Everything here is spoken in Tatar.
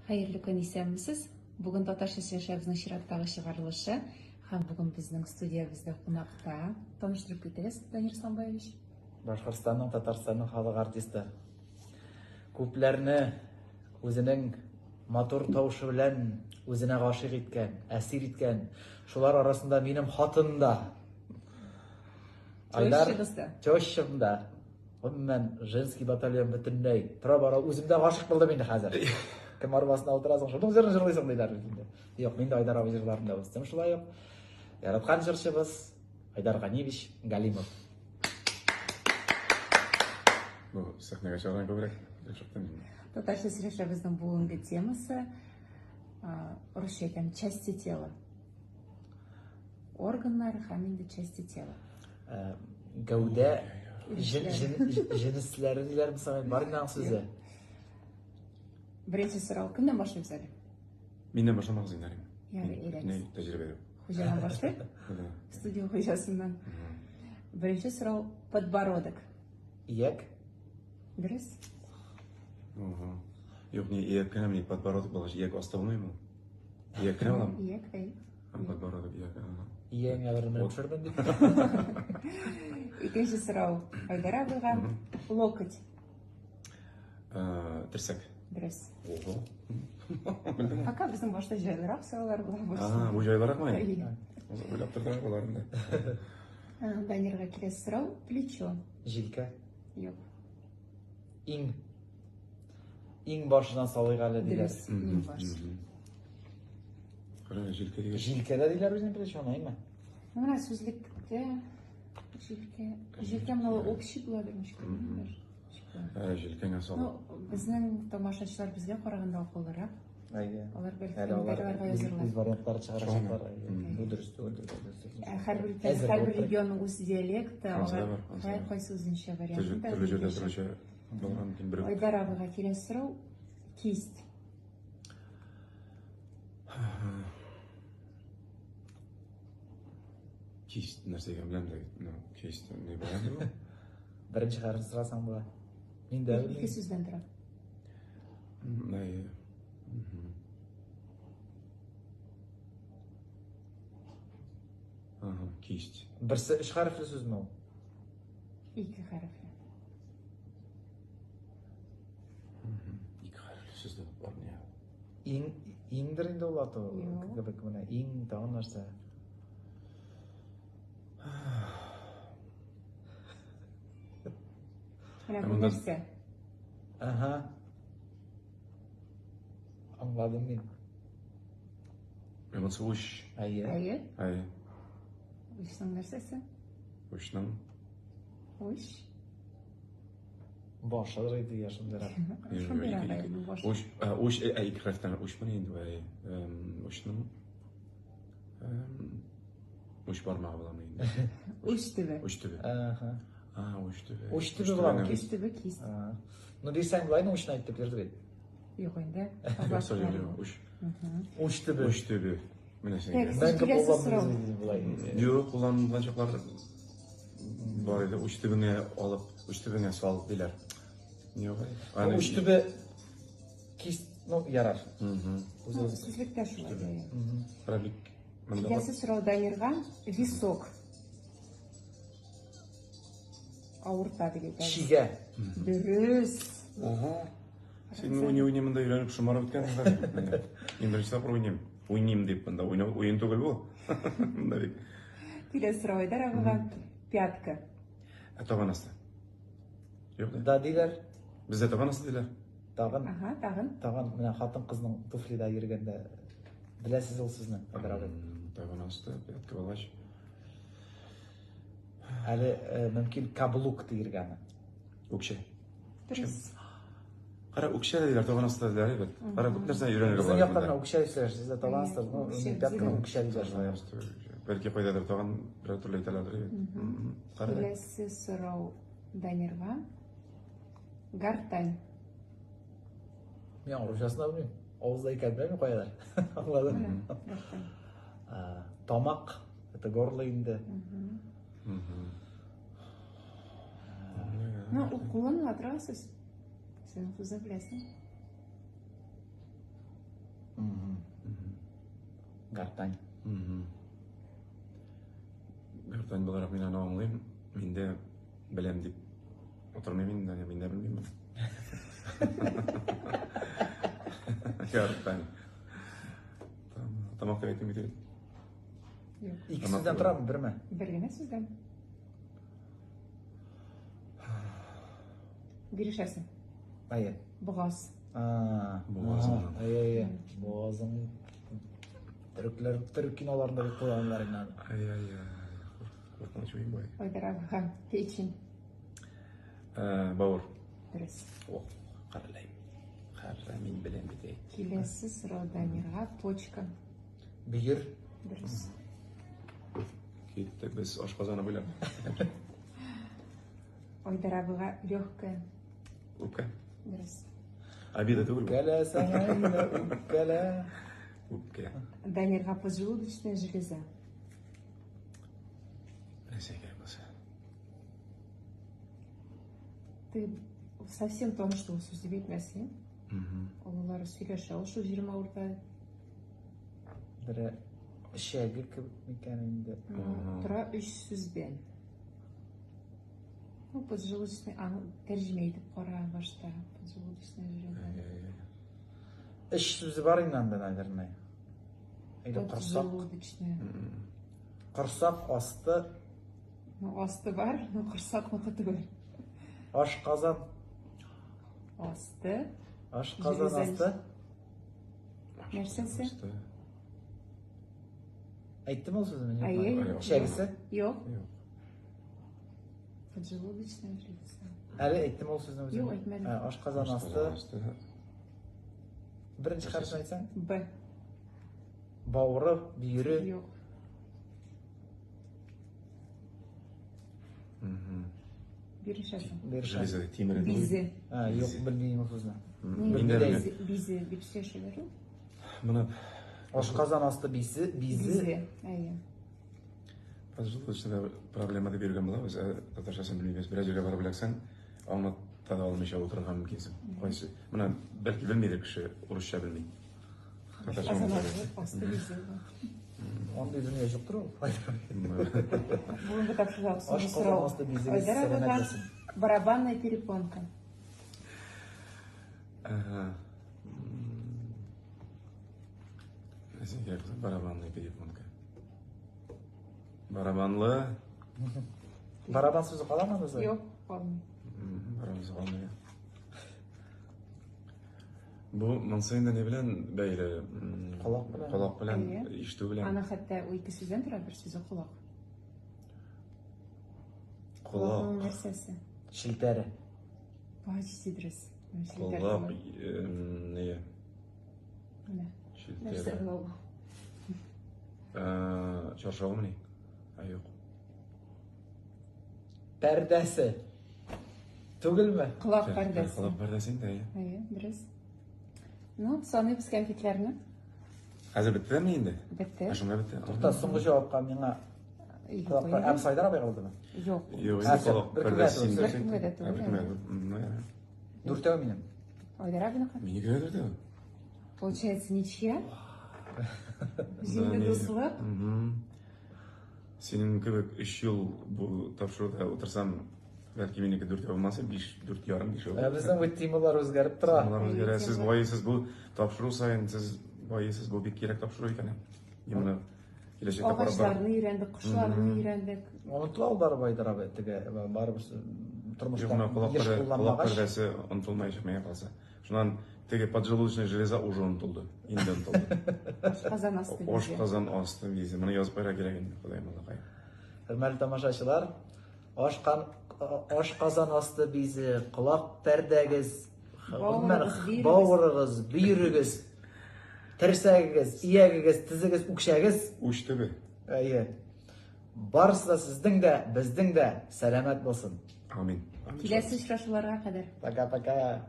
Хәерле көн, исәнмесез! Бүген Татарча сөйләшәбезнең чираттагы чыгарылышы һәм бүген безнең студиябездә кунакта таныштырып китегез, Данир Исламбаевич. Башкортстанның, Татарстанның халык артисты. Күпләрне үзенең матур тавышы белән үзенә гашыйк иткән, әсир иткән. Шулар арасында минем хатын да. Айдар, Тещагыз да. Тещам да. Гомумән, женский батальон бөтенләй. Тора-бара үзем дә гашыйк булдым инде хәзер. Кем арбасына утырасың, шуның җырын җырлыйсың диләр бит инде. Юк, мин дә Айдар абый җырларында үстем шулай ук. Яраткан җырчыбыз Айдар Ганиевич Галимов. Бу сәхнәгә чыгарган күбрәк чыктым инде. Татарча сөйләшәбезнең бүгенге темасы русча әйтәм, части тела. Органнар һәм инде части тела. Э, гәүдә җенесләре диләр мисал, бар инде аның сүзе. Беренче сорау кемнән башлыйбыз әле? Миннән башламагыз инде әле. Ярый, әйдәгез. Тәҗрибә юк. Хуҗадан башлыйк. Студия хуҗасыннан. Беренче сорау подбородок. Ияк. Дөрес. Юк, не ияк кенә, ни подбородок булгач, ияк асты булмыймы? Ияк кенә буламы? Ияк, әй. Подбородок, ияк. Ияңә бер менеп төшердем дип. Икенче сорау Айдар абыйга. Локоть. Терсәк. Дөрес. Ого. Пока безнең башта җайлырак сораулар була. А, бу җайлыракмы? Уйлап тордым болар инде. Данирга киләсе сорау. Плечо. Җилкә. Юк. Иң. Иң башына салыйк әле диләр. Дөрес, иң баш. Кара, җилкә дигәч. Җилкә дә диләр үзен плечоны, әйме? Менә сүзлектә җилкә, җилкә менә ул общий буладыр ничек белмим. Ә, җилкәңә Ну, салып. безнең тамашачылар безгә караганда акыллырак. Әйе. Алар бәлки Әле алар комментарийларга үз, язырлар. үз вариантлары чыгарачаклар. Шуңа. Әйе. Бу дөрес түгел, дөрес түгел. Ә һәрбер Әзер һәрбер булып тор. регионның үз диалекты, Ансы да алар бар, ансы да бар. һәркайсы үзенчә вариантын Төрле төрле җирдә тәкъдим итәчәк. төрлечә булырга мөмкин бер. Айдар абыйга киләсе сорау кисть. Кисть нәрсә икәнен беләм дә, ну, кисть ни була инде бу? Беренче хәрефен сорасаң була. Мин дә Ике белмим. сүздән тора. Әйе. Ага, кисть. Берсе өч хәрефле сүзме ул? Ике хәрефле. Ике хәрефле сүз дә бар ни. Иң, иңдер инде ул аты. Юк. Кебек менә иң тагын нәрсә. Менә Ә бу монда- нәрсә? Ага. Аңладым мин. Ә монысы уч. Әйе. Әйе. Әйе. Учның нәрсәсе? Учның Уч. Башыдыр иде я шундыйрак. Шундыйрак, әйе, бу баш. Уч, ә, уч, ә, ике хәрефтән учмыни инде, әйе. Учның уч бармагы буламы инде? Уч төбе. Уч төбе. Ага. А, уч төбе. Уч төбе буламы? Уч төбе кисть. А. Ну дисәң болай, ну учны әйтеп йөрде бит. Юк инде. Юк, сорри, юк, уч. Уч төбе. Уч төбе. Менә Так, сиңа. Мәңге Киләсе кулланмыйбыз сорау. инде болай. Юк, кулланылган чаклар бар иде. Уч төбеңә алып, уч төбеңә сал диләр. Юк. Ну, Уч төбе кисть, ну, ярар. Ну, Сүзлектә шулай. әйе. Пробик. Монда Киләсе сорау Данирга. Висок. Авырта дип әйтәбез. Чигә. Дөрес. Ого. Син уйный уйный монда өйрәнеп шомарып беткәнсең хәзер. Мин беренче тапкыр уйныйм. Уйныйм дип монда уйнау уен түгел бу. Монда бик. Киләсе сорау Айдар абыйга. Пятка. Ә табан асты. Юк да. Да диләр. Бездә табан асты диләр. Тагын. Ага, тагын. Тагын менә хатын-кызның туфлида йөргәндә беләсез ул сүзне, Айдар абый. Табан асты, пятка булгач. Әле э, мөмкин каблук диергә аны. Үкчә. Дөрес. Кара, үкчә дә диләр, табан асты диләр, әйбәт. Кара, күп нәрсәне өйрәнергә Безнең була. якта менә үкчә дисәләр, сездә табан асты, ну, Үкчә, пятканы бездә. үкчә диләр шулай. Бәлки кайдадыр тагын берәр төрле әйтәләрдер, әйбәт. Кара. Киләсе сорау Данирга. Гортань. Мин аның русчасын да белмим. Авызда икән белмим каядыр. Аңладым. Менә, гортань. А, Тамак, это горло инде. Ну, ул кулланыла торган сүз. Син үзең беләсең. Гортань. Гортань буларак мин аны аңлыйм. Мин дә беләм дип утырмыйм инде, мин дә белмим. Гортань. Тамак дип әйтим бит. Юк. Ике сүздән торамы, берме? Бер генә сүздән. Бирешәсең. Әйе. Бугаз. Бугазың. Әйе, әйе. Бугазың. Төрекләр, төрек киноларында бик кулланалар инде аны. Ай, ай, ай. Куркыныч уен бу. Айдар абыга печень. Бавыр. Дөрес. Ох, каралай. Кара, мин беләм бит. әй. Киләсе сорау Дамирга почка. Бөер. Дөрес. Киттек без ашказаны буйлап. Айдар абыга легкая. Үпкә. Дөрес. Обида түгел бу. Үпкәлә сәңа инде, үпкәлә. Үпкә. Дамирга поджелудочная железа. Нәрсә кирәк булса. Ты совсем таныш түгел сүз дип әйтмәсен. Олылар сөйләшә ул шул җирем авырта. Бере эчәге кебек микән инде. Тора өч сүздән. Ну, поджелудочный, аны тәрҗемә итеп кара башта. Поджелудочная железа. Эч сүзе бар инде анда, наверное. Или корсак. Поджелудочная. Корсак асты. Ну, асты бар, но корсакныкы түгел. Ашказан. Асты. Ашказан Железа. асты. Нәрсәсе? Әйттем ул сүзне? Әйе. Юк. Эчәгесе? Юк. Юк. Поджелудочная железа. Әле әйттем ул сүзне үзем. Юк, әйтмәдем. Ә, Ашказан асты. Беренче хәрефен әйтсәң? Б. Бавыры, бөере. Юк. Бирешәсең. Бирешә. Железа тимер. Бизе. А, юк, белмим ул сүзне. Мин дә белмим. Бизе, бизе дип сөйләшәләр ул. Моны Ашказан асты бизе, бизе. Бизе. Әйе. поджелудочная проблема дип йөргән булабыз, ә татарчасын белмибез. Бераз җиргә барып эләксәң, аңлата да алмыйча утырырга мөмкинсең. Кайсы? Менә бәлки белмидер кеше, урысча белми. Татарча Ашказан аңлата асты, асты бизе. Андый дөнья юктыр ул. Бүгенге тапшырудагы соңгы Ашказан сорау. асты бизегез Айдар сәламәт абыйга булсын. барабанная перепонка. Ага. Нәрсә кирәк булса, барабанная перепонка. Барабанлы. Барабан сүзе каламы бездә? Юк, калмый. Барабан сүзе калмый. Бу монысы инде ни белән бәйле? Колак белән. Колак белән, Әйе. ишетү белән. Аны хәтта ул ике сүздән тора, бер сүзе колак. Колак. Колакның нәрсәсе? Челтәре. Почти дөрес. Челтәр Колак, түгел. не, Менә. Нәрсә челтәре. ул? Чаршавымыни? Ә, юк. Пәрдәсе. Түгелме? Колак пәрдәсе. Колак пәрдәсе инде, әйе. Әйе, дөрес. Ну, саныйбыз кәнфитләрне. Хәзер беттеме инде? Бетте. Ә шунда бетте. Тукта, соңгы җавапка миңа Юк, колак инде. Ә, Айдар абый калдымы? Юк. Юк, Ә, инде колак бер кемгә пәрдәсе түгел, инде. бер кемгә дә түгел, Ә, бер кемгә дә. Ну, ярар. Дүртәү минем. Айдар абыйныкы. Минеке дә дүртәү. Получается, ничья? Җиңде Да, дуслык. Мгм. Синең кебек өч ел бу тапшыруда утырсам, бәлки минеке дүртәү булмаса, биш, дүрт ярым, биш Ә, безнең бит темалар үзгәреп тора. Темалар үзгәрә. Сез байыйсыз бу тапшыру саен, сез байыйсыз, бу бик кирәк тапшыру икән. Мин моны киләчәктә карап барам. Агачларны өйрәндек, кошларны өйрәндек. Онытыла ул барыбер Айдар абый, теге барыбер тормышта Юк, менә колак еш пәрдә, колак кулланмагач. пәрдәсе онытылмаячак миңа калса. Шуннан теге поджелудочная железа уже онытылды. Инде онытылды. Ашказан асты бизе. Ашказан асты бизе. Моны язып куярга кирәк инде, Ходаем Аллакай. Хөрмәтле тамашачылар, ашкан ашказан асты бизе, колак пәрдәгез, гомумән, Бавырыгыз, бөерегез. бавырыгыз, бөерегез, терсәгегез, иягегез, тезегез, үкчәгез, Уч төбе. әйе. Барысы да сезнең дә, безнең дә сәламәт булсын. Амин. Амин. Киләсе очрашуларга кадәр. Пока-пока.